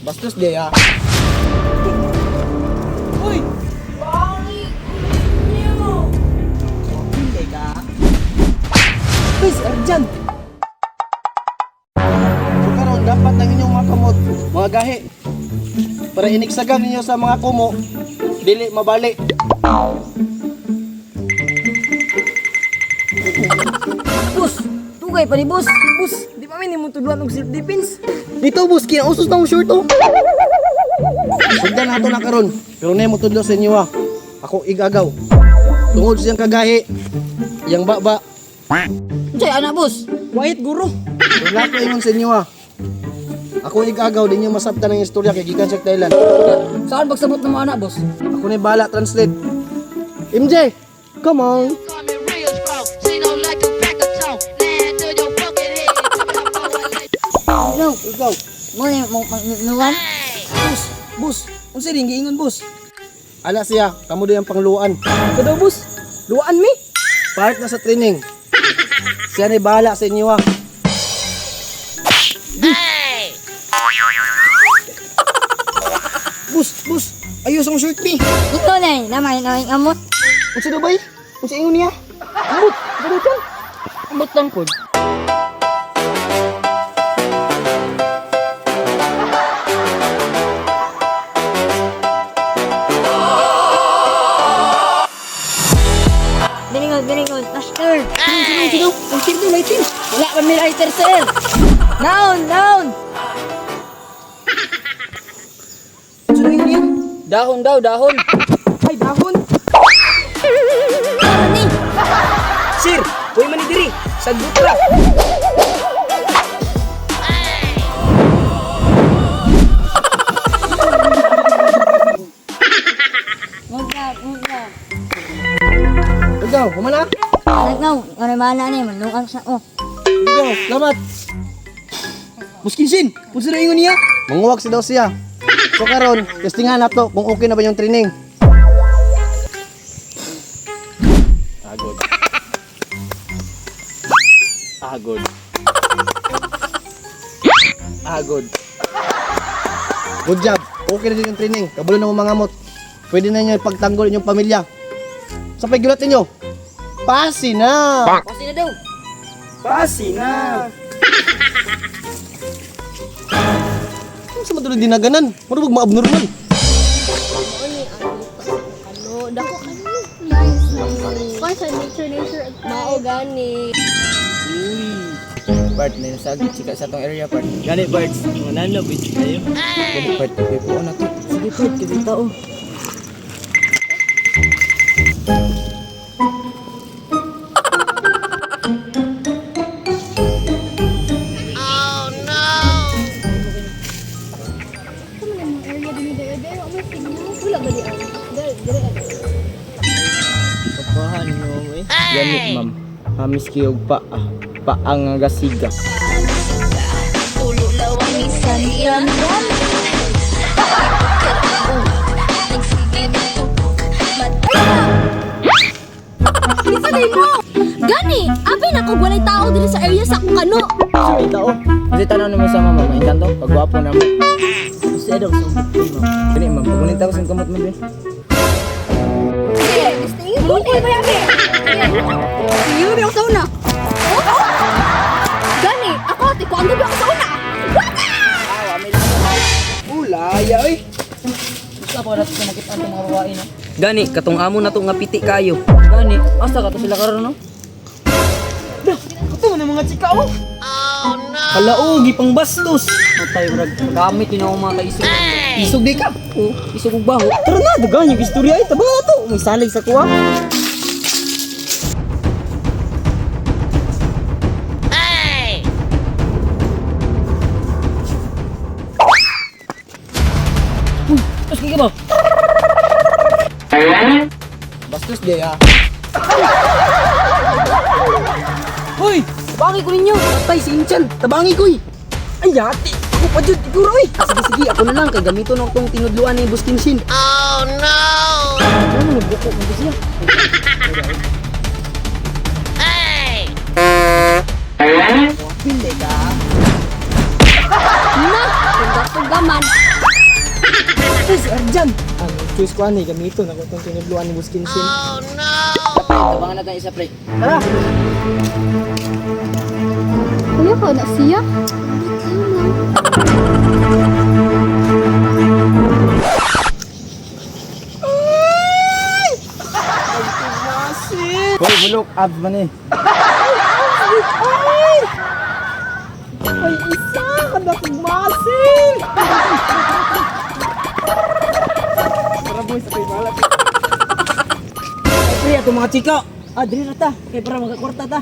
Bastos di ah. Uy! Hindi ka. Uy, si Arjan. So karon dapat ang inyong mga kamot, mga gahi. Para iniksagan ninyo sa mga kumo, dili mabali. Boss, tugay pa ni boss. Boss, di pa mi nimo tudluan og self defense. Dito boss, kinausos na akong shirt oh. Sundan nato na karon. Pero na mo tudlo sa inyo ah. Ako igagaw. Tungod siyang kagahi, iyang baba. Unsay ana boss? Wait, guro. Wala ko ingon sa inyo ah. Ako igagaw, di nyo masabtan ang istorya kay gikan sa Thailand. Saan pagsabot ng mga ana boss? Ako na bala translate. MJ, come on. Call me real strong. She don't like to pack a talk. Land to your fucking head. Ikaw, ikaw. Mo ni mo nuwan. Boss, boss, unsa ring giingon boss? Ala siya, kamo di ang pangluan. Ikaw daw boss, luwaan mi. Part na sa training. Siya na bahala sa inyo ah. Boss, boss, ayos ang shirt mi. Ito na eh, namay na ang amot. Unsa daw bay? Unsa ingon niya? Ambot, daw kan? Ambot lang pod. Bilingon, bilingon, master. Sino, sino? Lighter daw, lighter. Wala pa mi lighter sir. Down, down. Unsa daw ingon niya? Dahon daw, dahon. Ay, dahon. Ni, Sir, uy man ni diri. Sagbot ra. mugna, mugna. Ikaw, humana. Nagnaw, ano mana ni manuang sa oh. Ikaw, salamat. Boss Kinsin, unsa daw ingon niya? Manguwag si daw siya. So karon, testingan na to kung okay na ba yung training. Agod. Agod. Agod. Good job. Okay na din yung training. Kabalo na mo mga amot. Pwede na inyo ipagtanggol inyong pamilya. Sa paggulat ninyo, pasi na! Pasi na daw. Pasi na. Ano sa matuloy dinaganan? Murag maabnormal. Ano, dako kanino. Nice. Kwan sa nature nature mao gani. Bart, may nasagit chika sa tong area, Bart. Gani, Bart. Mga nano, bitch kayo. Gani, Bart. Okay po na to. Sige pod, kay tao. Ito man ang area din dere dere may signal. Wala ba di ay? Dere dere. Kapahan nyo, eh. Gani, ma'am. Hamis kiyog pa, ah. Paang nga gasiga. Kinsa day mo? Gani, abi na kog walay tao diri sa area sa akong kano. Sorry, tao. Kasi tanaw naman sa mama, mainkanto. Pagwapo na mo. Kasi daw, sa ma'am. Gani, ma'am. Pagunin ko sa kamot mo, be. Sige, gusto niyo mo ba yabi? Sige, bi ako sa una. Oh? Gani, ako ate ko ang gabi ako sa una. Ulaya oy. Gusto pa natin makita ang mga babae, no? Gani, katong amo na to nga piti kayo. Gani, asa ka to sila karon, no? Ito man ang mga chika oh. Oh no. Kalaog ipang bastos. Patay, brag. Gamit yun ako mga kaisog. Isog di ka. Oh, isog og baho. Tara na, dagan yung istorya ay taba to. May salig sa kuha. Tapos ka ba? Bastos di ah. Hoy, tabangi ko ninyo. Patay si Inchan, tabangi ko eh. Ay, yati. Ako pa jud, siguro eh. Sige, sige, ako na lang kay gamito na tong tinudluan ni Boss Kinshin. Oh no! Ano nagbuko ko siya? Na, tungga-tungga man. Kinchan. Ano, choice ko ani gamiton ako tong tinudluan ni Boss Kinchin. Pre, tabangan na tayong isa, pre. Tara. Kuya ko na siya. Hoy, bulok abs man eh. Ay, isa ka na kumasin. Tara boys, pre, bahala. Ay, pre, ato mga chika. Ah, diri na ta. Kay para magkakwarta ta.